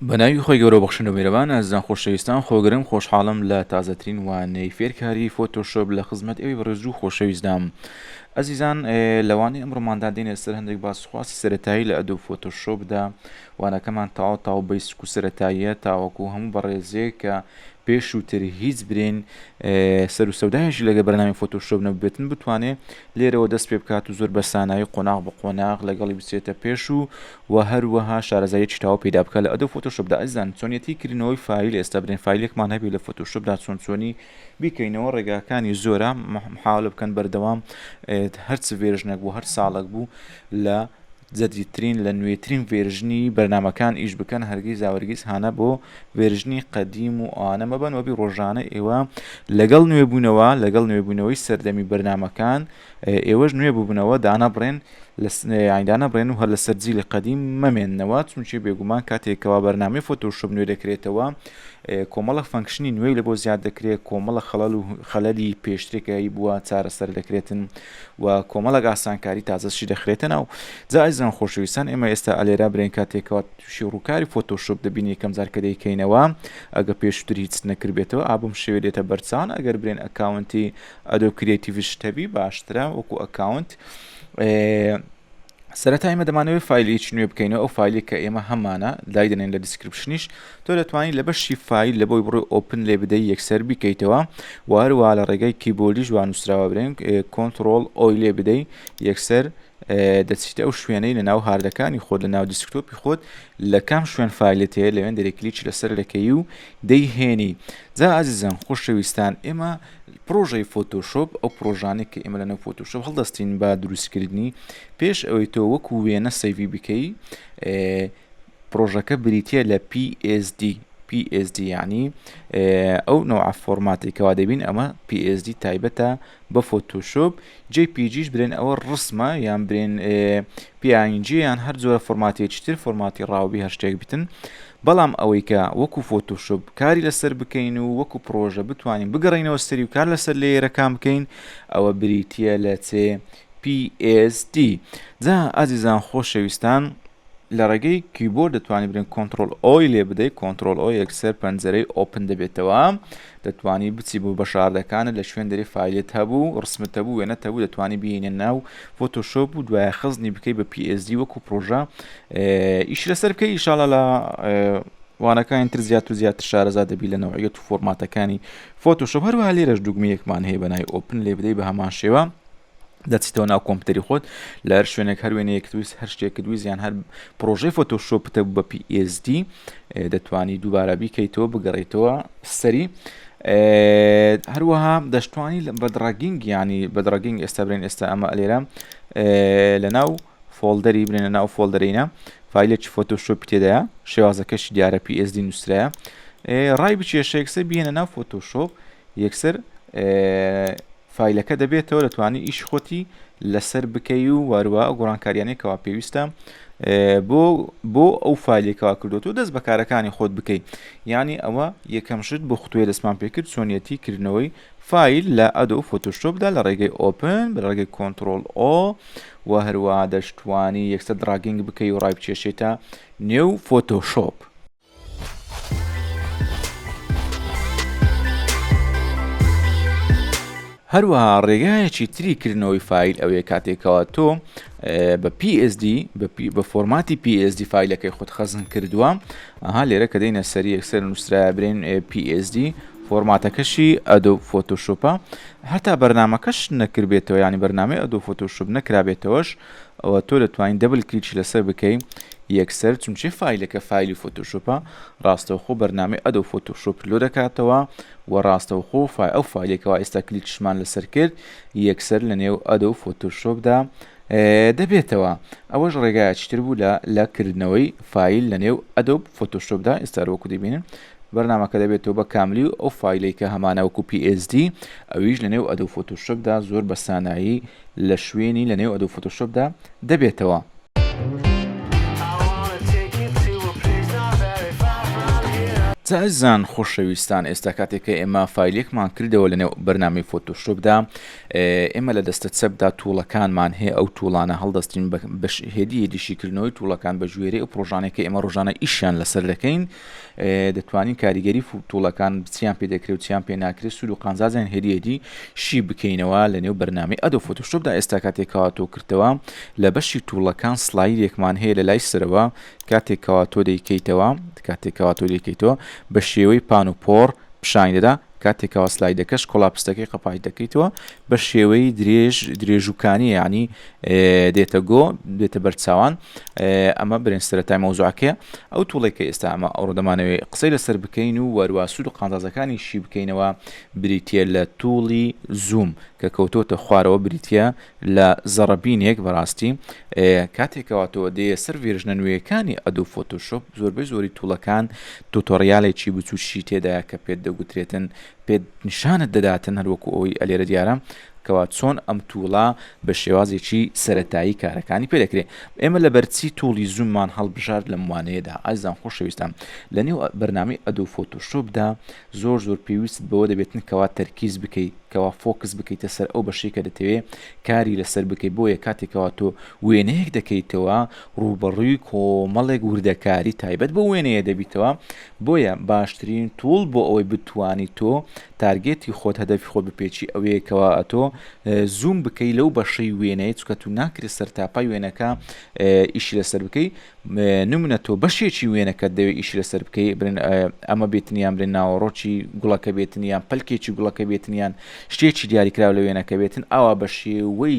بە ناوی خۆی گەورەو بەخشندەو میرەبان ئازیزان خۆشەویستان خۆگرم خۆشحاڵم لە تازەترین وانەی فێرکاری فۆتۆشۆپ لە خزمەت ئێوەی بەڕێزو خۆشەویستدام ئەزیزان لەوانەی ئەمڕۆماندا دێنە سەر هەندێک باس خواسی سەرەتایی لە Adobe Photoshop دا وانەکەمان تەواو تەواو basic و سەرەتاییە تاوەکو هەموو بەڕێزێک کە پێشووتر هیچ برێن سەر و سەودایەکی لەگە بەرنامەی فۆتۆشۆپ نەبێتن بتوانێ لێرەوە دەست پێ بکات و زۆر بە سانایی قۆناغ بە قۆناغ لەگەڵی بچێتە پێش و و هەروەها شارەزاییەکی تەواو پەیدا بکات لە Adobe Photoshop دا ئەزیزان چۆنیەتی کردنەوەی فایل ئێستا برێن فایلێکمان هەبێ لە فۆتۆشۆپدا چۆن چۆنی بیکەینەوە ڕێگاکانی زۆرە محاولە بکەن بەردەوام هەرچ version ێک بوو هەر ساڵێک بوو لە جەدیدترین لە نوێترین version ی بەرنامەکان ئیش بکەن هەرگیز هەرگیز هانا بۆ version ی قەدیم و ئەوانە مەبەن وەبی ڕۆژانە ئێوە لەگەڵ نوێبوونەوە لەگەڵ نوێبوونەوەی سەردەمی بەرنامەکان ئێوەش نوێ ببنەوە دانەبڕێن یانی دانەبڕێن و هەر لەسەر جیلی قەدیم مەمێننەوە چونکێ بێگومان کاتێکەوە بەرنامەی فۆتۆشۆپ نوێ دەکرێتەوە کۆمەڵە function ی نوێی لە بۆ زیاد دەکرێت کۆمەڵە خەڵەل و خەلەلی پێشترێکایی بووە چارەسەر دەکرێتن و کۆمەڵێک ئاسانکاری تازەشی دەخرێتە ناو. جا ئازیزان خۆشەویستان ئێمە ئێستا ئەلێرا برێن کاتێکەوە تووشی ڕووکاری فۆتۆشۆپ دەبین یەکەم جار کە دەیکەینەوە ئەگە پێشتر هیچت نەکردبێتەوە ئا بەم شێوەیە دێتە بەرچاوان ئەگەر برێن account ی Adobe Creative شت هەبی باشترە وەکو account سەرەتا ئێمە دەمانەوەی فایلێکی نوێ بکەینەوە ئەو فایلێک کە ئێمە هەمانە دایدەنێن لە description یش تۆ دەتوانانی لە بەشی فایل لە بۆی بڕۆی open لێ بدەی یەکسەر بیکەیتەوە و هەروە لە ڕێگەی کیبۆردیش وا نووسراوە برێن control O ی لێ بدەی یەکسەر دەچیتە ئەو شوێنەی لە ناو هاردەکانی خۆت لە ناو desktop ی خۆت لە کام شوێن فایلت هەیە لەوێن دەرێ کلیکی لەسەر دەکەی و دەیهێنی جا ئازیزان خۆشەویستان ئێمە پڕۆژەی فۆتۆشۆپ ئەو پڕۆژانەی کە ئێمە لەناو فۆتۆشۆپ هەڵدەستین بە دروستکردنی پێش ئەوەی تۆ وەکو وێنە save ی بکەی پڕۆژەکە بریتە لە PSD PSD یعنی ئەو نەوعە فۆرماتی کەوا دەبین ئەمە PSD تایبەتە بە فۆتۆشۆپ JPG یش برێن ئەوە ڕسمە یان برێن PNG یان هەر جۆرە فۆرماتێکی تر فۆرماتی RAW بی هەر شتێک بتن بەڵام ئەوەی کە وەکو فۆتۆشۆپ کاری لەسەر بکەین و وەکو پڕۆژە بتوانین بگەڕینەوە سەری و کار لەسەر layer ەکان بکەین ئەوە بریتییە لە چێ PSD جا ئازیزان خۆشەویستان لە ڕێگەی کیبۆرد دەتوانی برێن control O ی لێ بدەی control O یەکسەر پەنجەرەی open دەبێتەوە دەتوانی بچی بۆ بەشاردەکانت لە شوێن دەری فایلت هەبوو ڕسمت هەبوو وێنەت هەبوو دەتوانی بینە ناو فۆتۆشۆپ و دوایە خزنی بکەی بە PSD وەکو پرۆژە ئیش لەسەر بکەی ئیشاڵە لە وانەکانی تر زیاتر و زیاتر شارەزا دەبی لە نەوعیەت و فۆرماتەکانی فۆتۆشۆپ هەروەها لێرەش دوگمەیەکمان هەیە بە ناوی open لێ بدەی بە هەمان شێوە دەچیتەوە ناو کۆمپیوتەری خۆت لە هەر شوێنێک هەر وێنەیەکت ویست هەر شتێکت ویست یان هەر پرۆژەی فۆتۆشۆپتە بە PSD دەتوانی دووبارە بیکەیتەوە بگەڕێیتەوە سەری هەروەها دەشتوانی بە dragging ینی بە dragging ئێستا برێن ئێستا ئەمە ئەلێرە لە ناو folder ی برێنە ناو folder ینە فایلێکی فۆتۆشۆپی تێدایە شێوازەکەشی دیارە PSD نووسرایە ڕای بچێشە یەکسەر بهێنە ناو فۆتۆشۆپ یەکسەر فایلەکە دەبێتەوە دەتوانی ئیش خۆتی لەسەر بکەی و وەروە ئەو گۆڕانکاریانەی کەوا پێویستە بۆ بۆ ئەو فایلێکەوە کردوەوە دەست بەکارەکانی خۆت بکەیت یعنی ئەوە یەکەم شت بۆ خوتوێ دەستمان پێکرد چۆنیەتی کردنەوەی فایل لە Adobe فۆتۆشۆپدا لە ڕێگەی open بە ڕێگەی control O و هەروە دەشتوانی یەکسەر dragging بکەی و ڕایبکێشێتە نێو فۆتۆشۆپ. هەروەها ڕێگایەکی تری کردنەوەی فایل ئەوەیە کاتێکەوە تۆ بە PSD بە فۆرماتی PSD فایلەکەی خۆت خەزن کردووە ئەها لێرە کە دێنە سەری یەکسەر نووسرایە برێن PSD فۆرماتەکەشی Adobe فۆتۆشۆپە هەتا بەرنمەکەش نەکردبێتەوە ینی بەرنامەی Adobe فۆتۆشۆپ نەکرابێتەوەش ئەوە تۆ دەتوانین double click ی لەسەر بکەی یەکسەر چونچێ فایلەکە فایلی فۆتۆشۆپە ڕاستەوخۆ بەرنامەی Adobe فۆتۆشۆپ لۆ دەکاتەوە و ڕاستەوخۆ فای ئەو فایلێکەوە ئێستا کلیکشمان لەسەر کرد یەکسەر لە نێو Adobe فۆتۆشۆپدا دەبێتەوە ئەوەش ڕێگایەکی تر بوو لە لە کردنەوەی فایل لە نێو Adobe فۆتۆشۆپدا ئێستا وەکو دەبینن بەرنامەکە دەبێتەوە بە کاملی و ئەو فایلەی کە هەمانە وەکو PSD ئەویش لە نێو Adobe فۆتۆشۆپدا زۆر بە سانایی لە شوێنی لە نێو Adobe فۆتۆشۆپدا دەبێتەوە. جا ئازیزان خۆشەویستان ئێستا کاتێک کە ئێمە فایلێکمان کردەوە لە نێو بەرنامەی فۆتۆشۆپدا ئێمە لە دەستە چەپدا tool ەکانمان هەیە ئەو tool انە هەڵدەستین بە هێدی هێدی شیکردنەوەی tool ەکان بە گوێرەی ئەو پرۆژانەی کە ئێمە ڕۆژانە ئیشیان لەسەر دەکەین دەتوانین کاریگەری tool ەکان چیان پێ دەکرێت و چیان پێ ناکرێت سوود و قانزازیان هێدی هێدی شی بکەینەوە لە نێو بەرنامەی ئەدۆب فۆتۆشۆپدا ئێستا کاتێکەوە تۆ کردەوە لە بەشی tool ەکان slider ێکمان هەیە لە لای سەرەوە کاتێک کەوا تۆ دەیکەیتەوە کاتێک کەوا تۆ دەیکەیتەوە بە شێوەی پان و پۆڕ پیشانی دەدا کاتێک کەوا slide ەکەش collapse ەکەی قەپای دەکەیتەوە بە شێوەی درێژ درێژوکانی یعنی دێتە گۆ دێتە بەرچاوان ئەمە برێن سەرەتای مەوزوعەکەیە ئەو tool ێک کە ئێستا ئەمە ئەوڕۆ دەمانەوێت قسەی لەسەر بکەین و وەروا سوود و قانزازەکانی شی بکەینەوە بریتە لە tool ی zoom کە کەوتۆتە خوارەوە بریتە لە زەڕەبینێک بەڕاستی کاتێک کەوا تۆ دێیە سەر version ە نوێیەکانی ئەدۆب فۆتۆشۆپ زۆربەی زۆری tool ەکان tutorial ێکی بچووکی تێدایە کە پێت دەگوترێتن پێت نیشانت دەداتن هەروەکو ئەوەی ئەلێرە دیارە کەوا چۆن ئەم tool ە بە شێوازێکی سەتایی کارەکانی پێ دەکرێت ئێمە لە بەرچی tool ی zoom مان هەڵبژارد لەم وانەیەدا ئازیزان خۆشەویستان لە نێو بەرنامەی ئەدۆب فۆتۆشۆپدا زۆر زۆر پێویستت بەوە دەبێتن کەوا تەرکیز بکەیت کەوا focus بکەیتە سەر ئەو بەشەی کە دەتەوێ کاری لەسەر بکەی بۆیە کاتێک کەوا تۆ وێنەیەک دەکەیتەوە ڕووبەڕووی کۆمەڵێک وردەکاری تایبەت بەو وێنەیە دەبیتەوە بۆیە باشترین tool بۆ ئەوەی بتوانی تۆ target ی خۆت هەدەفی خۆت بپێچی ئەوەیە کەوا ئەتۆ zoom بکەی لەو بەشەی وێنەیە چونکە تو ناکرێت سەرتاپای وێنەکە ئیشی لەسەر بکەی نمونە تۆ بەشێکی وێنەکەت دەوێت ئیشی لەسەر بکەی برن ئەمە بێتن یان برێن ناوەڕۆکی گوڵەکە بێتن یان پەلکێکی گوڵەکە بێتن یان شتێکی دیاریکراو لە وێنەکە بێتن ئاوا بە شێوەی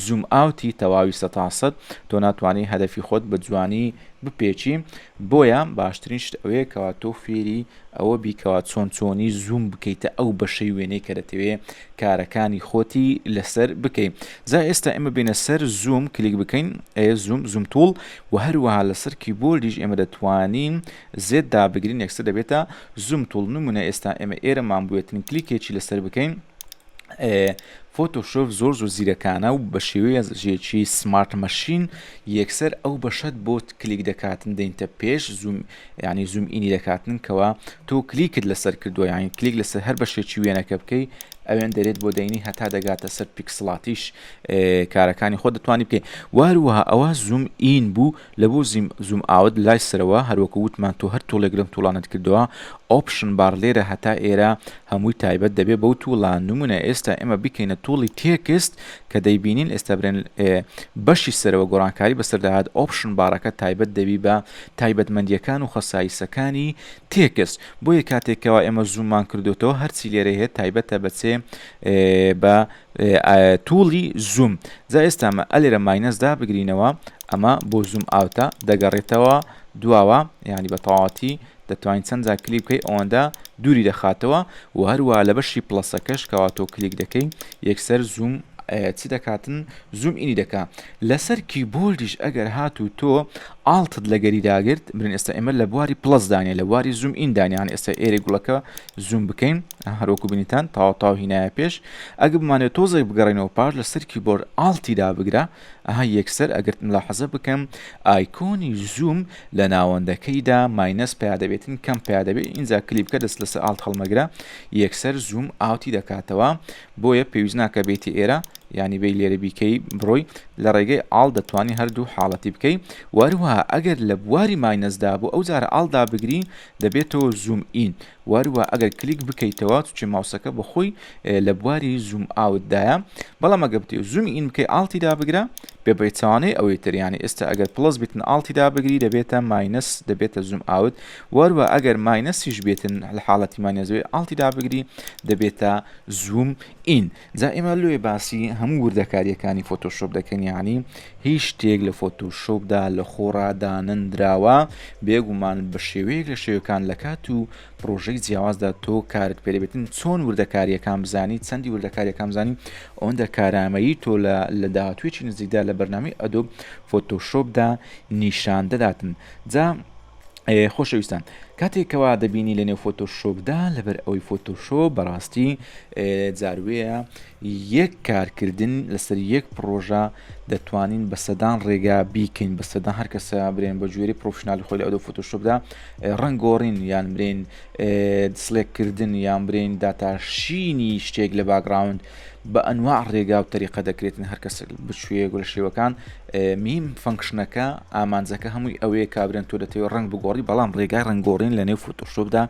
zoom out ی تەواوی سەتاسەد تۆ ناتوانانی هەدەفی خۆت بە جوانی بپێچی بۆیە باشترین شت ئەوەیە کەوا تۆ فێری ئەوە بی کەوا چۆن چۆنی zoom بکەیتە ئەو بەشەی وێنەی کە دەتەوێ کارەکانی خۆتی لەسەر بکەی جا ئێستا ئێمە بینە سەر zoom کلیک بکەین ئێ zoom zoom tool و هەروەها لەسەر کیبۆردیش ئێمە دەتوانین Z دابگرین یەکسەر دەبێتە zoom tool نمونە ئێستا ئێمە ئێرەمان بوێتن کلیکێکی لەسەر بکەین فۆتۆشۆپ زۆر زۆر زیرەکانە و بە شێوەیەکی smart machine یەکسەر ئەو بەشەت بۆت کلیک دەکاتن دەینتە پێش zoom یانی zoom in ی دەکاتن کەوا تۆ کلیکت لەسەر کردووە یانی کلیک لەسەر هەر بەشێکی وێنەکە بکەی ئەوێن دەرێت بۆ دەینی هەتا دەگاتە سەر پیکسڵاتیش کارەکانی خۆ دەتوانی بکەی واروەها ئەوە zoom in بوو لە بۆ zoom zoom out لای سەرەوە هەروەکو وتمان تۆ هەر tool ێک لەم tool انەت کردەوە option bar لێرە هەتا ئێرە هەمووی تایبەت دەبێ بەو tool ە نمونە ئێستا ئێمە بکەینە tool ی text کە دەیبینین ئێستا برێن بەشی سەرەوە گۆڕانکاری بەسەردا هات option bar ەکە تایبەت دەبی بە تایبەتمەندیەکان و خەسایسەکانی text بۆیە کاتێک کەوا ئێمە zoom مان کردوتەوە هەرچی لێرە هەیە تایبەتە بە چێ بە tool ی zoom جا ئێستا ئەمە ئەلێرە minus دابگرینەوە ئەمە بۆ zoom out ە دەگەڕێتەوە دواوە یعنی بە تەواوەتی دەتوانین چەند جار کلیک بکەی ئەوەندە دووری دەخاتەوە و هەروە لە بەشی plus ەکەش کەوا تۆ کلیک دەکەی یەکسەر zoom چ دەکاتن zoom in ی دەکا لەسەر کیبۆردیش ئەگەر هاتوو تۆ Alt ت لەگەری داگرت برن ئێستا ئێمە لە بواری plus دانێ لە بواری zoom in دانیان ئێستا ئێرەی گوڵەکە zoom بکەین هەروەکو بینیتان تاو تاو هینایە پێش ئەگە بمانێت تۆزێک بگەڕێنەوە پاش لەسەر کیبۆرد Alt ی دابگرە ئەها یەکسەر ئەگەر ملاحەزە بکەم ئایکۆنی zoom لە ناوەندەکەیدا minus پیا دەبێتن کەم پیا دەبێت ئینجا کلیک بکە دەست لەسەر Alt هەڵمەگرە یەکسەر zoom out ی دەکاتەوە بۆیە پێویست ناکە بێتی ئێرە یانی بێی لێرە بیکەی بڕۆی لە ڕێگەی Alt دەتوانی هەردوو حاڵەتی بکەی وەروەها ئەگەر لە بواری minus دا بوو ئەو جارە Alt دابگری دەبێتەوە zoom in وەروە ئەگەر کلیک بکەیتەوە چونکە ماوسەکە بەخۆی لە بواری zoom out دایە بەڵام ئەگەر بتێ zoom in بکەی Alt ی دابگرە بێ بەیچوانەی ئەوەی تر یانی ئێستا ئەگەر plus بیتن Alt ی دابگری دەبێتە minus دەبێتە zoom out وەروە ئەگەر minus یش بێتن لە حاڵەتی minus بێ Alt ی دابگری دەبێتە zoom in جا ئێمە لۆیە باسی هەموو وردەکاریەکانی فۆتۆشۆپ دەکەین یعنی هیچ شتێک لە فۆتۆشۆپدا لە خۆڕا دانەندراوە بێگومان بە شێوەیەک لە شێوەکان لە کات و پرۆژەی جیاوازدا تۆ کارت پێدەبێتن چۆن وردەکاریەکان بزانی چەندی وردەکاریەکان بزانی ئەوەندە کارامەیی تۆ لە لە داهاتوویەکی نزیکدا لە بەرنامەی ئەدۆب فۆتۆشۆپدا نیشان دەداتن جا خۆشەویستان. کاتێک کەوا دەبینی لە نێو فۆتۆشۆپدا لەبەر ئەوەی فۆتۆشۆپ بەڕاستی جاروەیە یەک کارکردن لەسەر یەک پڕۆژە دەتوانین بە سەدان ڕێگا بیکەین بە سەدان هەر کەسە برێن بە گوێری professional ی خۆی لە Adobe فۆتۆشۆپدا ڕەنگۆڕین یان برێن select کردن یان برێن داتاشینی شتێک لە background بە ئەنواع ڕێگا و تەریقە دەکرێتن هەر کەسێک بچوێ گۆلە شێوەکان میم function ەکە ئامانجەکە هەمووی ئەوەیە کابرێن تۆ دەتەوێت ڕەنگ بگۆڕی بەڵام ڕێگای ڕەنگۆڕین لە نێو فۆتۆشۆپدا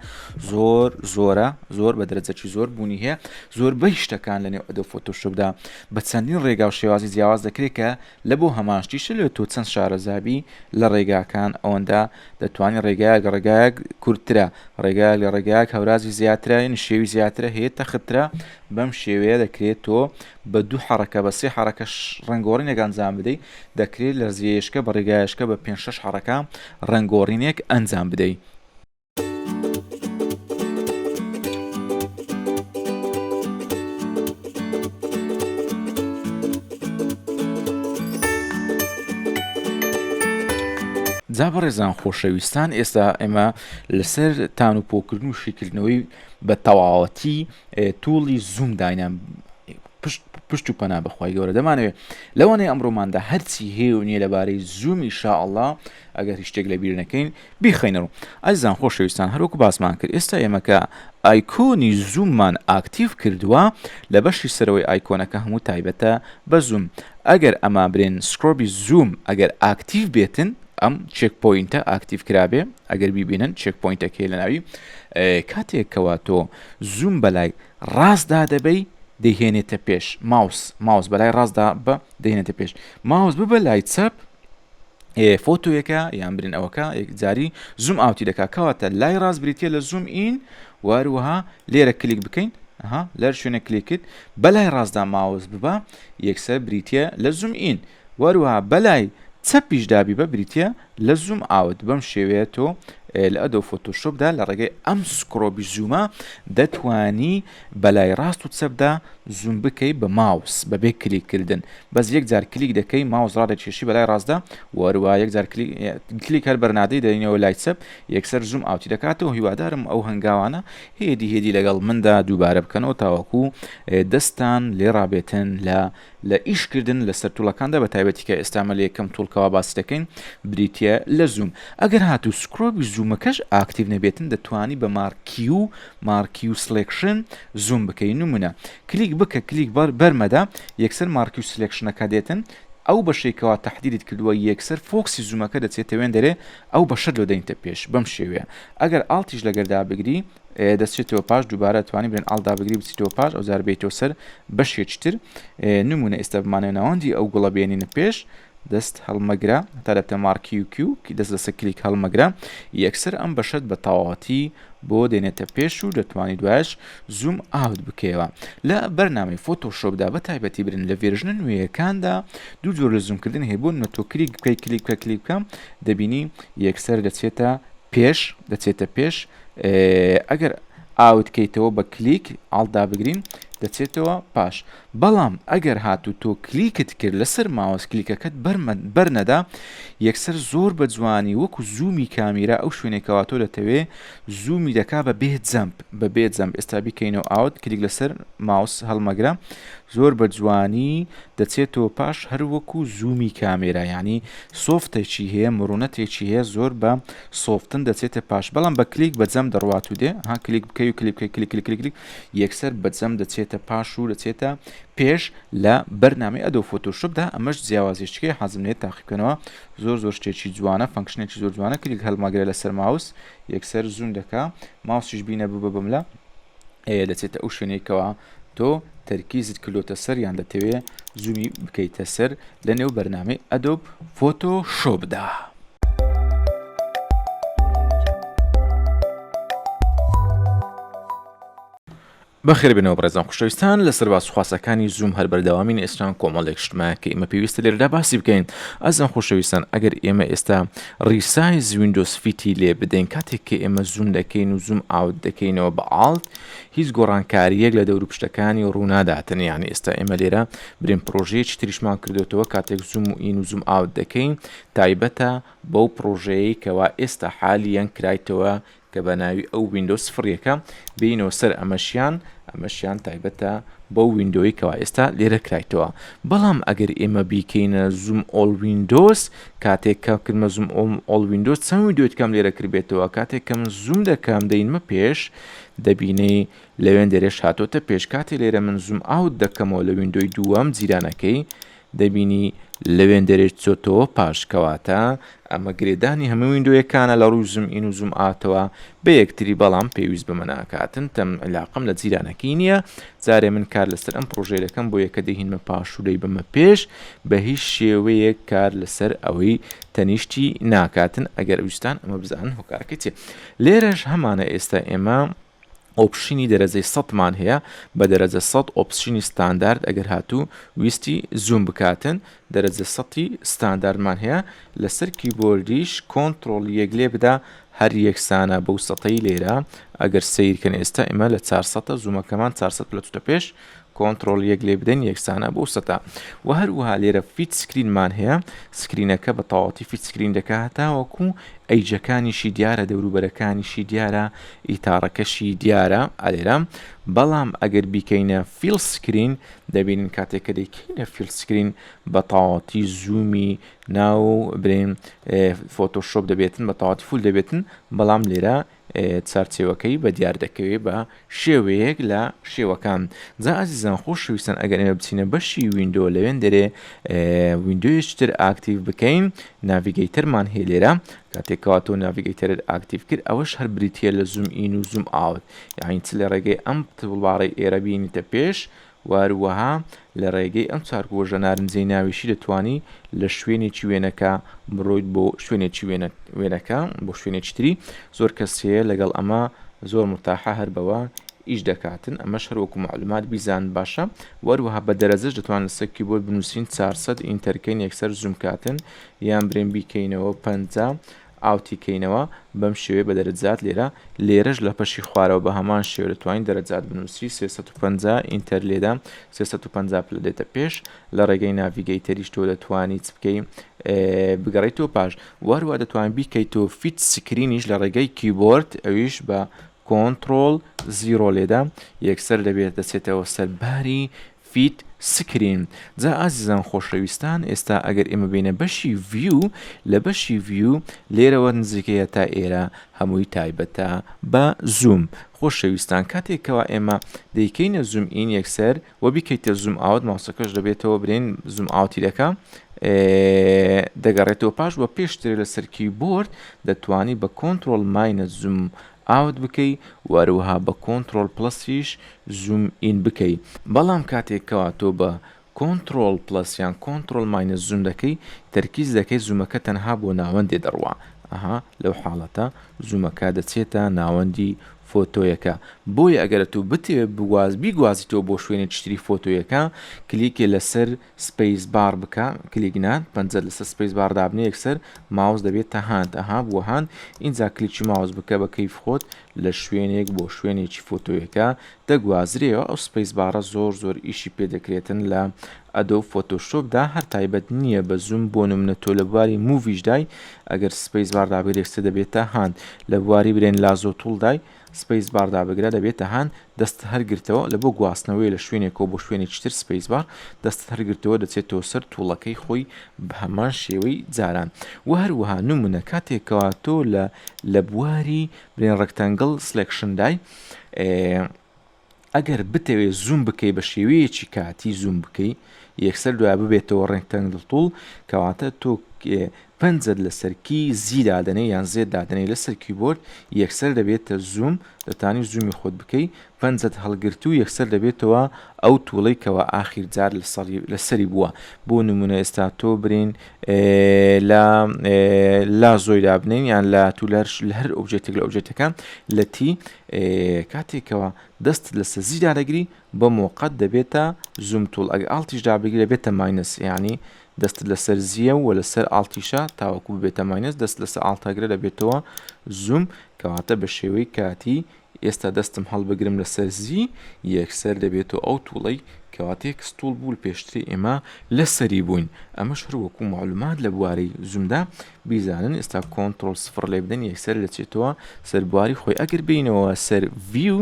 زۆر زۆرە زۆر بە دەرەجەکی زۆر بوونی هەیە زۆربەی شتەکان لە نێو Adobe فۆتۆشۆپدا بە چەندین ڕێگا و شێوازی جیاواز دەکرێت کە لە بۆ هەمان شتیشە لێ تۆ چەند شارەزابی لە ڕێگاکان ئەوەندە دەتوانی ڕێگایەک لە ڕێگایەک کورتترە ڕێگایەک لە ڕێگایەک هەورازی زیاترە نشێوی زیاترە هەیە تەختترە بەم شێوەیە دەکرێت تۆ بە دوو حەڕەکە بە سێ حەڕەکە ڕەنگۆڕینێک ئەنجام بدەی دەکرێت لە زیێشکە بە ڕێگایەشکە بە پێنج شەش حەڕەکە ڕەنگۆڕینێک ئەنجام بدەی. جا بەڕێزان خۆشەویستان ئێستا ئێمە لەسەر تان و پۆکردن و شیکردنەوەی بە تەواوەتی tool ی zoom داینان پشت پشت و پەنا بەخوای گەورە دەمانەوێت لەوانەیە ئەمڕۆماندا هەرچی هەیە و نییە لەبارەی zoom ئینشائەڵا ئەگەر هیچ شتێک لەبیر نەکەین بیخەینە ڕوو. ئازیزان خۆشەویستان هەروەکو باسمان کرد ئێستا ئێمە کە icon ی zoom مان active کردووە لە بەشی سەرەوەی icon ەکە هەموو تایبەتە بە zoom ئەگەر ئەما برێن scrub ی zoom ئەگەر active بێتن ئەم check point ە active کرابێ ئەگەر بیبینن check point ەکەی لە ناوی کاتێک کەوا تۆ zoom بەلای ڕاستدا دەبەی دەیهێنێتە پێش ماوس ماوس بەلای ڕاستدا بە دەهێنێتە پێش ماوس ببە لای چەپ فۆتۆیەکە یان برین ئەوەکە یەکجاری zoom out ی دەکات کەواتە لای ڕاست بریتە لە zoom in واروەها لێرە کلیک بکەین ها لەر شوێنە کلیک کرد بەلای ڕاستدا ماوس ببە یەکسەر بریتە لە zoom in واروەها بەلای چەپیشدا بیبە بریتە لە zoom out بەم شێوەیە تۆ لە Adobe فۆتۆشۆپدا لە ڕێگەی ئەم scrub ی zoom ە دەتوانی بەلای ڕاست و چەپدا zoom بکەی بە ماوس بەبێ کلیک کردن بەس یەک جار کلیک دەکەی ماوس ڕادەکێشی بەلای ڕاستدا وەروا یەک جار کلیک هەر بەرنادەی دەینەوە لای چەپ یەکسەر zoom out ی دەکاتەوە هیوادارم ئەو هەنگاوانە هێدی هێدی لەگەڵ مندا دووبارە بکەنەوە تاوەکو دەستان لێ ڕابێتن لە لە ئیش کردن لەسەر tool ەکاندا بە تایبەتی کە ئێستا مە لە یەکەم tool کەوا باسی دەکەین بریتیە لە zoom ئەگەر هاتوو scrub ی zoom ەکەش active نەبێتن دەتوانی بە marquee marquee selection zoom بکەی نمونە کلیک بکە کلیک بەر بەرمەدە یەکسەر marquee selection ەکە دێتن ئەو بەشەی کەوا تەحدیدت کردووە یەکسەر focus ی zoom ەکە دەچێتە وێندەرێ ئەو بەشەت لۆ دەینتە پێش بەم شێوەیە ئەگەر Alt یش لەگەر دابگری دەچێتەوە پاش دووبارە توانی برێن Alt دابگری بچیتەوە پاش ئەو جار بێیتەوە سەر بەشێکی تر نمونە ئێستا بمانەوە ناوەندی ئەو گوڵە بێنینە پێش دەست هەڵمەگرە تا دەبتە marquee و کیو دەست لەسەر کلیک هەڵمەگرە یەکسەر ئەم بەشەت بە تەواوەتی بۆ دێنێتە پێش و دەتوانی دوایش zoom out بکەیەوە لە بەرنامەی فۆتۆشۆپدا بە تایبەتی برن لە version ە نوێیەکاندا دوو جۆر لە zoom کردن هەیە بۆ نمونە تۆ کلیک بکەی کلیک بکە کلیک بکە دەبینی یەکسەر دەچێتە پێش دەچێتە پێش ئەگەر out کەیتەوە بە کلیک Alt دابگرین دەچێتەوە پاش بەڵام ئەگەر هاتوو تۆ کلیکت کرد لەسەر ماوس کلیکەکەت بەرنەدا یەکسەر زۆر بە جوانی وەکو zoom ی کامیرا ئەو شوێنێکەوە تۆ دەتەوێ zoom ی دەکا بە بێ jump بە بێ jump ئێستا بیکەینەوە out کلیک لەسەر ماوس هەڵمەگرە زۆر بە جوانی دەچێتەوە پاش هەر وەکو zoom ی کامێرا یعنی soft ێکی هەیە مرونەتێکی هەیە زۆر بە soft ن دەچێتە پاش بەڵام بە کلیک بە jump دەڕوات و دێ ها کلیک بکەی و کلیک بکەی کلیک کلیک کلیک کلیک یەکسەر بە jump دەچێتە پاش و دەچێتە پێش لە بەرنامەی Adobe فۆتۆشۆپدا ئەمەش جیاوازیشکەی حەزم لێ تاقیبکەنەوە زۆر زۆر شتێکی جوانە function ێکی زۆر جوانە کلیک هەڵمەگرە لەسەر ماوس یەکسەر zoom دەکا ماوسیش بینە ببە بملە دەچێتە ئەو شوێنێکەوە تۆ تەرکیزت کردۆتە سەر یان دەتەوێ zoom ی بکەیتە سەر لە نێو بەرنامەی Adobe فۆتۆشۆپدا. بەخێر بێنەوە بەڕێزان خوشەویستان لەسەر باس خواسەکانی zoom هەر بەردەوامین ئێستا کۆمەڵێک شتمە کە ئێمە پێویستە لێرەدا باسی بکەین ئازیزان خۆشەویستان ئەگەر ئێمە ئێستا resize windows fit ی لێ بدەین کاتێک کە ئێمە zoom دەکەین و zoom out دەکەینەوە بە Alt هیچ گۆڕانکاریەک لە دەور و پشتەکانی ڕووناداتن یعنی ئێستا ئێمە لێرە برین پرۆژەیەکی تریشمان کردوێتەوە کاتێک zoom و in و zoom out دەکەین تایبەتە بەو پرۆژەیەی کەوا ئێستا حالیەن کرایتەوە. کە بە ناوی ئەو window سفڕیەکە بێینەوە سەر ئەمەشیان ئەمەشیان تایبەتە بەو window ی کەوا ئێستا لێرە کرایتەوە بەڵام ئەگەر ئێمە بیکەینە zoom all windows کاتێک کە کردمە zoom all windows چەند window ی کەم لێرە کردبێتەوە کاتێک کە من زووم دەکەم دەینمە پێش دەبینی لەوێن دەرێش هاتۆتە پێش کاتێ لێرە من zoom out دەکەمەوە لە window ی دووەم جیرانەکەی دەبینی لەوێندەرێ چۆتەوە پاش کەواتە ئەمە گرێدانی هەموو window یەکانە لە ڕووی zoom in و zoom out ەوە بە یەکتری بەڵام پێویست بەمە ناکاتن تەم عیلاقەم لە جیرانەکەی نییە جارێ من کار لەسەر ئەم پڕۆژەیە دەکەم بۆ یەکە دەهینمە پاش و دەیبەمە پێش بە هیچ شێوەیەک کار لەسەر ئەوەی تەنیشتی ناکاتن ئەگەر ویستان ئەمە بزانن هۆکارەکەی چیە لێرەش هەمانە ئێستا ئێمە option ی دەرەجەی سەدمان هەیە بە دەرەجە سەد option ی ستاندارد ئەگەر هاتوو ویستی زووم بکاتن دەرەجە سەتی ستانداردمان هەیە لەسەر کیبۆردیش کۆنتڕۆڵ یەک لێ بدا هەر یەکسانە بەو سەتەی لێرە ئەگەر سەیرکەن ئێستا ئێمە لە چارسەتە زوومەکەمان چارسەد پلە چوتە پێش کۆنتڕۆڵ یەک لێ بدەین یەکسانە بەو سەتە وە هەروەها لێرە fit screen مان هەیە screen ەکە بە تەواوەتی fit screen دەکات هەتاوەکو edge ەکانیشی دیارە دەوروبەرەکانیشی دیارە ئیتاڕەکەشی دیارە ئالێرە بەڵام ئەگەر بیکەینە fill screen دەبینین کاتێک کە دەیکەینە fill screen بە تەواوەتی زوومی ناو برێن فۆتۆشۆپ دەبێتن بە تەواوەتی full دەبێتن بەڵام لێرە چارچێوەکەی بە دیار دەکەوێ بە شێوەیەک لە شێوەکان جا ئازیزان خۆشەویستان ئەگەر ئێمە بچینە بەشی window لەوێن دەرێ window یەکی تر active بکەین navigator مان هەیە لێرە کاتێک کەوا تۆ navigator ت active کرد ئەوەش هەر بریتە لە zoom in و zoom out یعنی چ لە ڕێگەی ئەم toolbar ەی ئێرە بینیتە پێش وە هەروەها لە ڕێگەی ئەم چارگۆشە نارنجەی ناویشی دەتوانی لە شوێنێکی وێنەکە بڕۆیت بۆ شوێنێکی وێنەکە بۆ شوێنێکی تری زۆر کەس هەیە لەگەڵ ئەمە زۆر مرتاحە هەر بەوە ئیش دەکاتن ئەمەش هەر وەکو معلومات بیزان باشە وەروەها بە دەرەجەش دەتوان لەسەر کیبۆرد بنووسین 400 enter کەین یەکسەر زووم کاتن یان برێن بیکەینەوە 50 out ی کەینەوە بەم شێوەیە بە دەرەجات لێرە لێرەش لە پەشی خوارەوە بە هەمان شێوە دەتوانین دەرەجات بنووسی 350 enter لێدە 350 پلە دێتە پێش لە ڕێگەی navigator یش تۆ دەتوانی چ بکەی بگەڕێیتەوە پاش وەروە دەتوان بیکەیتەوە fit screen یش لە ڕێگەی کیبۆرد ئەویش بە control zero لێدە یەکسەر دەبێت دەچێتەوە سەر باری fit screen جا ئازیزان خۆشەویستان ئێستا ئەگەر ئێمە بێینە بەشی view لە بەشی view لێرەوە نزیکەیە تا ئێرە هەمووی تایبەتە بە زووم خۆشەویستان کاتێک کەوا ئێمە دەیکەینە zoom in یەکسەر و بیکەیتە zoom out ماوسەکەش دەبێتەوە برێن zoom out ی دەکا دەگەڕێتەوە پاش وە پێشتر لەسەر کیبۆرد دەتوانی بە control minus zoom out بکەی و هەروەها بە control plus یش zoom in بکەی بەڵام کاتێک کەوا تۆ بە control plus یان control minus zoom دەکەی تەرکیز دەکەی زوومەکە تەنها بۆ ناوەندێ دەڕوا ئەها لەو حاڵەتە زوومەکە دەچێتە ناوەندی فۆتۆیەکە بۆیە ئەگەر ئەتوو بتەوێ بگواز بیگوازیتەوە بۆ شوێنێکی تری فۆتۆیەکە کلیکێ لەسەر space bar بکە کلیک نا پەنجەت لەسەر space bar دابنێ یەکسەر ماوس دەبێتە hand ئەها بووە hand ئینجا کلیکی ماوس بکە بە کەیف خۆت لە شوێنێک بۆ شوێنێکی فۆتۆیەکە دەگوازرێەوە ئەو space bar ە زۆر زۆر ئیشی پێ دەکرێتن لە Adobe Photoshop دا هەر تایبەت نییە بە زووم بۆ نمونە تۆ لە بواری move یش دای ئەگەر space bar دابگرێ یەکسەر دەبێتە hand لە بواری برێن lasso tool دای space bar دابگرە دەبێتە hand دەستت هەرگرتەوە لە بۆ گواستنەوەی لە شوێنێکەوە بۆ شوێنێکی تر space bar دەستت هەرگرتەوە دەچێتەوە سەر tool ەکەی خۆی بە هەمان شێوەی جاران و هەروەها نمونە کاتێک کەوا تۆ لە لە بواری برێن rectangle selection دای ئەگەر بتەوێت زووم بکەی بە شێوەیەکی کاتی زووم بکەی یەکسەر دوای ببێتەوە rectangle tool کەواتە تۆ پەنجەت لەسەر key Z دادەنێ یان Z دادەنێ لەسەر کیبۆرد یەکسەر دەبێتە زووم دەتانی زوومی خۆت بکەی پەنجەت هەڵگرتوو یەکسەر دەبێتەوە ئەو tool ەی کەوا ئاخیر جار لەسەری بووە بۆ نمونە ئێستا تۆ برین لە lasso ی دابنین یان لە تو لە هەر object ێک لە object ەکان لە T کاتێکەوە دەستت لەسەر Z دادەگری بە مۆقەت دەبێتە zoom tool ئەگەر Alt یش دابگری دەبێتە minus یعنی دەستت لەسەر Z یە و لەسەر Alt یشە تاوەکو ببێتە minus دەست لەسەر Alt ەگرە دەبێتەوە زووم کەواتە بە شێوەی کاتی ئێستا دەستم هەڵبگرم لەسەر Z یەکسەر دەبێتەوە ئەو tool ەی. کەوا text tool بوو پێشتری ئێمە لەسەری بووین ئەمەش هەر وەکو مەعلومات لە بواری zoom دا بیزانن ئێستا کۆنتڕۆڵ سفڕ لێ بدەن یەکسەر دەچێتەوە سەر بواری خۆی ئەگەر بینەوە سەر view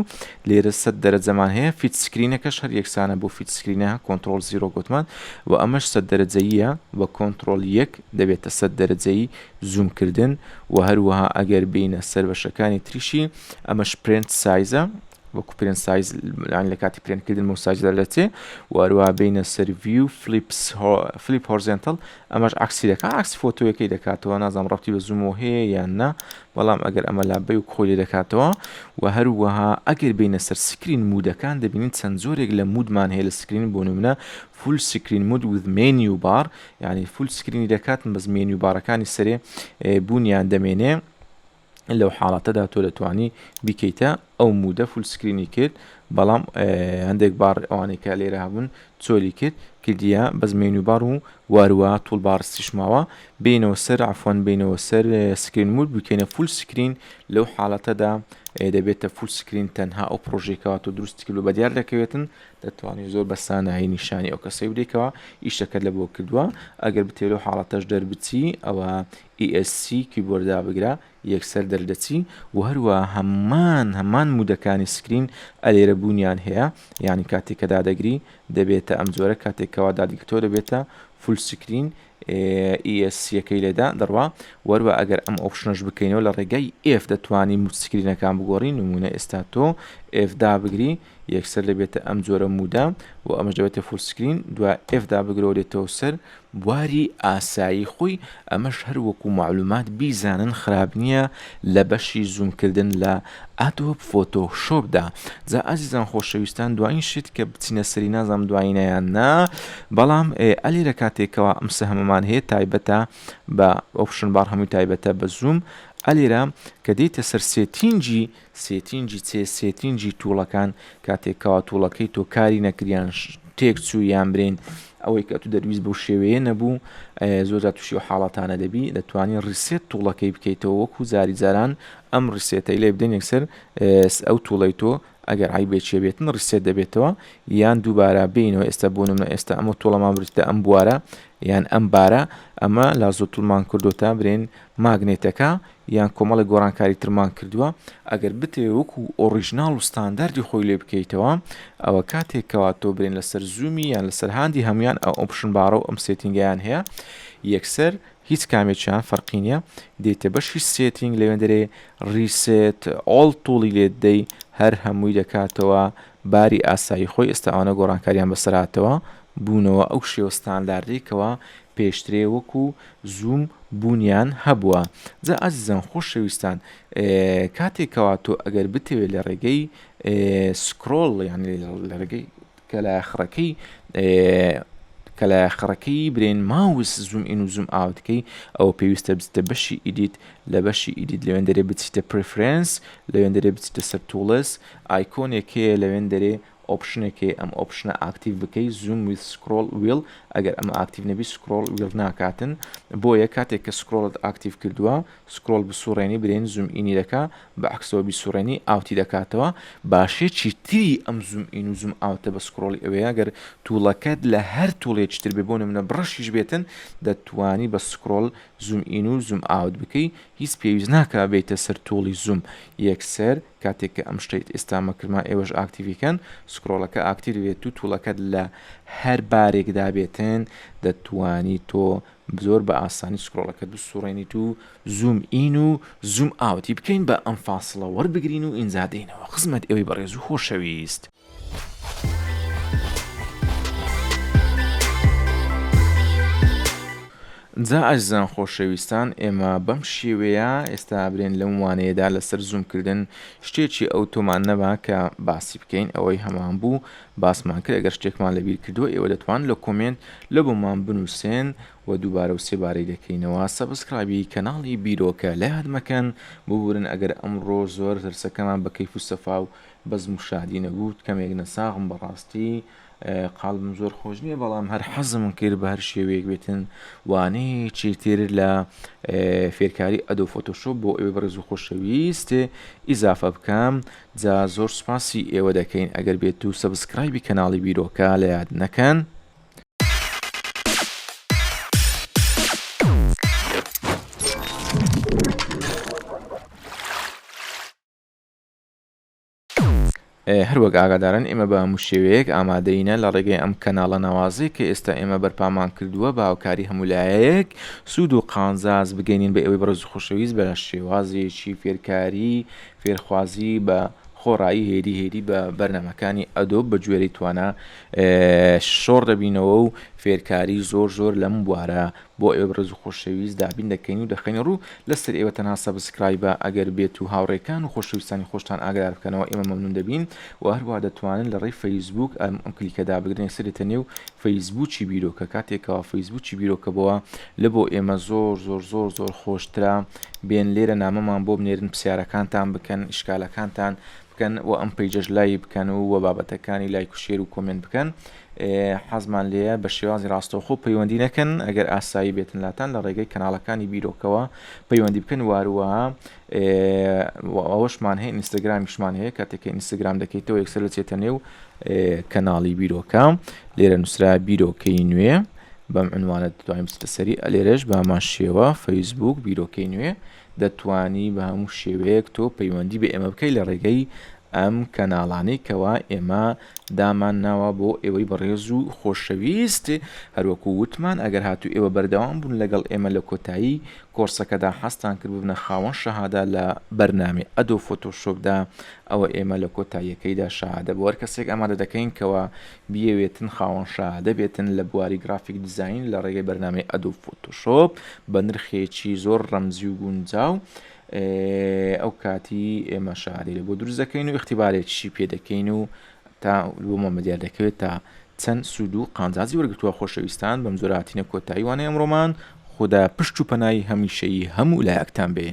لێرە سەد دەرەجەمان هەیە fit screen ەکەش هەر یەکسانە بۆ fit screen ە control zero گوتمان و ئەمەش سەد دەرەجەییە بە کۆنتڕۆڵ یەک دەبێتە سەد دەرەجەی zoom کردن و هەروەها ئەگەر بینە سەر بەشەکانی تریشی ئەمەش print size ە وەکو print size یان لە کاتی پرینت کردن بۆ size دەردەچێ و هەروەها بینە سەر view flips flip horizontal ئەمەش عەکسی دەکات عەکسی فۆتۆیەکەی دەکاتەوە نازانم ڕەبتی بە zoom ەوە هەیە یان نا بەڵام ئەگەر ئەمە لابەی و خۆی لێ دەکاتەوە و هەروەها ئەگەر بینە سەر screen mode ەکان دەبینین چەند جۆرێک لە mode مان هەیە لە screen بۆ نمونە full screen mode with menu bar یعنی full screen ی دەکات بەس menu bar ەکانی سەرێ بوونیان دەمێنێ لەو حاڵەتەدا تۆ دەتوانی بیکەیتە ئەو mode ە full screen ی کرد بەڵام هەندێک بار ئەوانەی کە لێرە هەبوون چۆلی کرد کردیە بەس menu bar و واروە toolbar ستیش ماوە بینەوە سەر عفوان بینەوە سەر screen mode بکەینە full screen لەو حاڵەتەدا دەبێتە full screen تەنها ئەو پرۆژێکەوە تۆ دروست کرد و بەدیار دەکەوێتن دەتوانی زۆر بە سانایی نیشانی ئەو کەسەی بدەیتەوە ئیشەکەت لە بۆ کردووە ئەگەر بتێ لەو حاڵەتەش دەربچی ئەوە ESC keyboard دابگرە یەکسەر دەردەچی و هەروە هەمان هەمان mode ەکانی screen ئەلێرە بوونیان هەیە یعنی کاتێک کە دادەگری دەبێتە ئەم جۆرە کاتێک کەوا دادگرتەوە دەبێتە full screen ESC ەکەی لێدا دەڕوا وەروە ئەگەر ئەم option ەش بکەینەوە لە ڕێگای F دەتوانی mode screen ەکان بگۆڕی نمونە ئێستا تۆ F دابگری یەکسەر دەبێتە ئەم جۆرە mode ە و ئەمەش دەبێتە full screen دوا F دابگرەوە دێتەوە سەر بواری ئاسایی خۆی ئەمەش هەر وەکو مەعلومات بیزانن خراپ نییە لە بەشی zoom کردن لە Adobe Photoshop دا جا ئازیزان خۆشەویستان دوایین شت کە بچینە سەری نازانم دوایینە یان نا بەڵام ئەلێرە کاتێکەوە ئەم سەهمەمان هەیە تایبەتە بە option bar هەمووی تایبەتە بە zoom ئەلێرە کە دێتە سەر setting ی setting ی چێ setting ی tool ەکان کاتێک کەوا tool ەکەی تۆ کاری نەکریان تێک چوو یان برین ئەوەی کە تو دەرویست بەو شێوەیە نەبوو زۆر جار تووشی ئەو حاڵەتانە دەبی دەتوانی reset tool ەکەی بکەیتەوە وەکو جاری جاران ئەم reset ەی لێ بدەن یەکسەر ئەو tool ەی تۆ ئەگەر عیبێکیە بێتن reset دەبێتەوە یان دووبارە بینەوە ئێستا بۆ نمونە ئێستا ئەمە tool ەمان بریتە ئەم بوارە یان ئەم بارە ئەمە lasso tool مان کردوتە برێن ماگنێتەکە یان کۆمەڵێک گۆڕانکاری ترمان کردووە ئەگەر بتەوێ وەکو original و ستانداردی خۆی لێ بکەیتەوە ئەوە کاتێک کەوا تۆ برێن لەسەر zoom ی یان لەسەر hand ی هەمویان ئەو option bar ە و ئەم setting ەیان هەیە یەکسەر هیچ کامێکیان فەرقی نییە دێتە بەشی setting لەوێندەرێ reset all tool ی لێ دەی هەر هەمووی دەکاتەوە باری ئاسایی خۆی ئێستا ئەوانە گۆڕانکاریان بەسەراتەوە بوونەوە ئەو شێوە ستانداردەی کەوا پێشترێ وەکو zoom بوونیان هەبووە جا ئازیزان خۆشەویستان کاتێک کەوا تۆ ئەگەر بتەوێت لە ڕێگەی scroll یان لە ڕێگەی کەلایەخڕەکەی کەلایەخڕەکەی برێن ماوس zoom in و zoom out کەی ئەوە پێویستە بچیتە بەشی edit لە بەشی edit لەوێن دەرێ بچیتە preference لەوێن دەرێ بچیتە سەر tools icon ێک هەیە لەوێن دەرێ option ێک هەیە ئەم option ە active بکەی zoom with scroll wheel ئەگەر ئەمە active نەبی scroll wheel ناکاتن بۆیە کاتێک کە scroll ت active کردووە scroll بسوڕێنی برێن zoom in ی دەکا بە عەکسەوە بیسوڕێنی out ی دەکاتەوە باشێکی تری ئەم zoom in و zoom out ە بە scroll ی ئەوەیە گەر tool ەکەت لە هەر tool ێکی تر بێ بۆ نمونە brush یش بێتن دەتوانی بە scroll zoom in و zoom out بکەی هیچ پێویست ناکا بێیتە سەر tool ی zoom یەکسەر کاتێک کە ئەم شتەیت ئێستا مەکرما ئێوەش active ی کەن scroll ەکە active دەبێت و tool ەکەت لە هەر بارێکدا بێتن دەتوانی تۆ زۆر بە ئاسانی scroll ەکەت بسوڕێنیت و zoom in و zoom out ی بکەین بە ئەم فاسڵە وەربگرین و ئینجا دێینەوە خزمەت ئێوەی بەڕێز و خۆشەویست. جا ئازیزان خۆشەویستان ئێمە بەم شێوەیە ئێستا برێن لەم وانەیەدا لەسەر zoom کردن شتێکی ئەو تۆمان نەما کە باسی بکەین ئەوەی هەمان بوو باسمان کرد ئەگەر شتێکمان لەبیر کردووە ئێوە دەتوان لە comment لە بۆمان بنووسێن و دووبارە و سێبارەی دەکەینەوە subscribe ی کەناڵی بیرۆکە لە یاد مەکەن ببورن ئەگەر ئەمڕۆ زۆر دەرسەکەمان بە کەیف و سەفا و بەزم و شادی نەبوو کەمێک نەساغم بەڕاستی. قاڵبم زۆر خۆش نییە بەڵام هەر حەزم کرد بە هەر شێوەیەک بێتن وانەیەکی تر لە فێرکاری Adobe Photoshop بۆ ئێوەی بەڕێز و خۆشەویست ئیزافە بکەم جا زۆر سوپاسی ئێوە دەکەین ئەگەر بێت و subscribe ی کەناڵی بیرۆکە لە یاد نەکەن. هەروەک ئاگادارن ئێمە بە هەموو شێوەیەک ئامادەینە لە ڕێگەی ئەم کەناڵە ناوازەی کە ئێستا ئێمە بەرپامان کردووە بە هاوکاری هەموو لایەک سوود و قانزاز بگەینین بە ئێوەی بەڕێز و خۆشەویست بە شێوازێکی فێرکاری فێرخوازی بە خۆڕایی هێدی هێدی بە بەرنامەکانی Adobe بە گوێرەی توانا شۆڕ دەبینەوە و فێرکاری زۆر زۆر لەم بوارە بۆ ئێوە بەڕێز و خۆشەویست دابین دەکەین و دەخەینە ڕوو، لەسەر ئێوە تەنها subscribe ە ئەگەر بێت و هاوڕێکان و خۆشەویستانی خۆشتان ئاگادار بکەنەوە ئێمە مەمنون دەبین و هەروەها دەتوانن لە ڕێی فەیسبووک ئەم ئەم کلیکە دابگرن یەکسەر دێتە نێو فەیسبووکی بیرۆکە کاتێکەوە فەیسبووکی بیرۆکە بۆوە لە بۆ ئێمە زۆر زۆر زۆر زۆر خۆشترە بێن لێرە نامەمان بۆ بنێرن پرسیارەکانتان بکەن ئیشکالەکانتان بکەن و ئەم page ەش لایک بکەن و وە بابەتەکانی لایک و share و comment بکەن حەزمان لێیە بە شێوازی ڕاستەوخۆ پەیوەندی نەکەن ئەگەر ئاسایی بێتن لاتان لە ڕێگەی کەناڵەکانی بیرۆکەوە پەیوەندی بکەن واروە ئەوەشمان هەیە ئینستاگرامیشمان هەیە کاتێک کە ئینستاگرام دەکەیتەوە یەکسەر دەچێتە نێو کەناڵی بیرۆکە لێرە نووسرا بیرۆکەی نوێ بەم عنوانە دەتوانین بچیتە سەری ئەلێرەش بەمان شێوە فەیسبوک بیرۆکەی نوێ دەتوانی بە هەموو شێوەیەک تۆ پەیوەندی بە ئێمە بکەیت لە ڕێگەی ئەم کەناڵانەی کەوا ئێمە دامان ناوە بۆ ئێوەی بەڕێز و خۆشەویست هەروەکو وتمان ئەگەر هاتوو ئێوە بەردەوام بوون لەگەڵ ئێمە لە کۆتایی کۆرسەکەدا حەزتان کرد ببنە خاوەن شەهادە لە بەرنامەی Adobe Photoshop دا ئەوە ئێمە لە کۆتاییەکەیدا شەهادە بۆ هەر کەسێک ئامادە دەکەین کەوا بیەوێتن خاوەن شەهادە بێتن لە بواری graphic design لە ڕێگەی بەرنامەی Adobe Photoshop بە نرخێکی زۆر ڕەمزی و گونجاو ئەو کاتی ئێمە شەهادەی لە بۆ دروست دەکەین و ئیختیبارێکیشی پێ دەکەین و تا بۆمان بەدیار دەکەوێت تا چەند سوود و قانجازی وەرگتووە خۆشەویستان بەم جۆرە هاتینە کۆتایی وانەی ئەمڕۆمان خودا پشت و پەنای هەمیشەیی هەموو لایەکتان بێ.